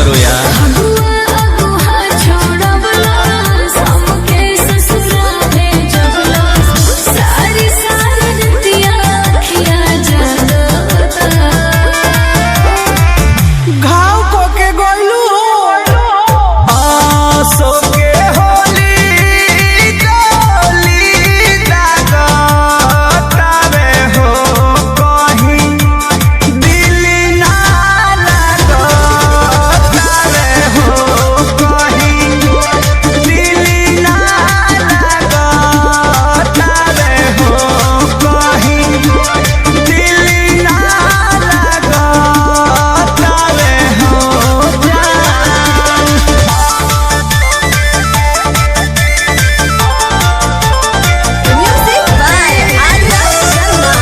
करो यार। अगुआ अगुआ छोड़वला हमके ससुरा भेजवला सारी सारी रतिया अखिया जागता। घाव को के गोइलू हो। आसो के होली गोली दागतावे हो कहीं दिल ना लगतावे हो कहीं दिल ना लगतावे हो कहीं दिल ना लगतावे हो जान। Music by Arya Sharma.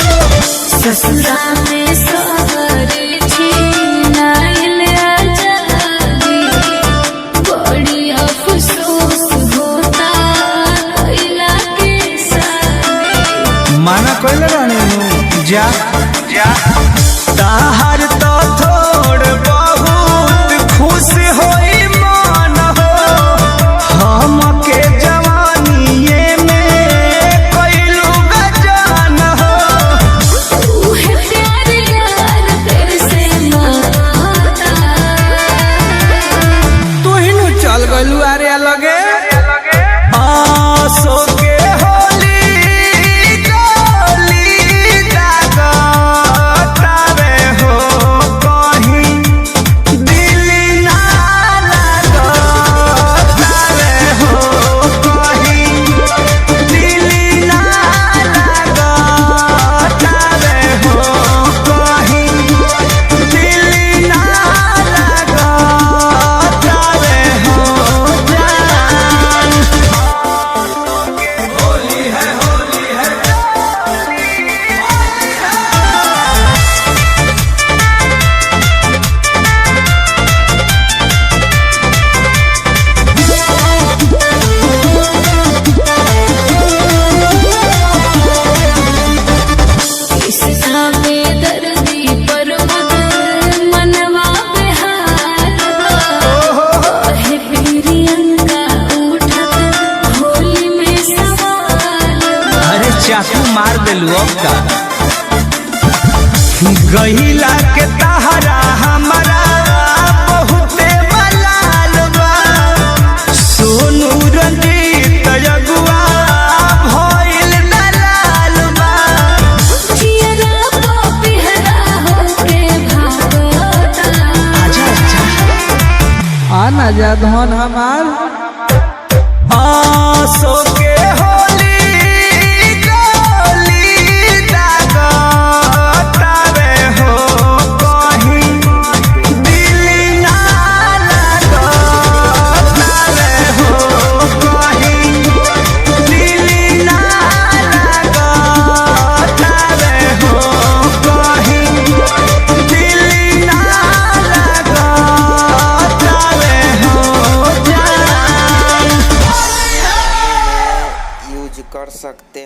ससुरा में सबर छी नाइल आजादी बड़ी अफसोस होता कैला के साथ। माना कोइले रहने हूँ जा जा ताहर तो थोड़ बहुत खुश होई मान हो हम के जवानीये में कोइलू गजान हो। उहे प्यार यार फिर से माता। तू ही नु चल गइलू आरे लगे। आसो के होली गोली दागतावे हो कहीं दिल ना लगतावे हो कहीं दिल ना लगतावे हो कहीं दिल ना लगतावे हो जान। किसका बेदर्दी पर मगर मनवा बेहाल बा। कहे प्रियंका उठत होली में सवाल बा। अरे चाकू मार देलू अब का। गहिला के तहरा हमारा बहुते मलाल बा सोनू रंजीत अगुआ भइल दलाल बा। जियरा पपिहरा होके भागता। आजा आजा। आ ना जा धन हमार। आसो के होली गोली दागतावे हो कहीं दिल ना लगतावे हो कहीं दिल ना लगतावे हो कहीं दिल ना लगतावे हो जान। यूज कर सकते।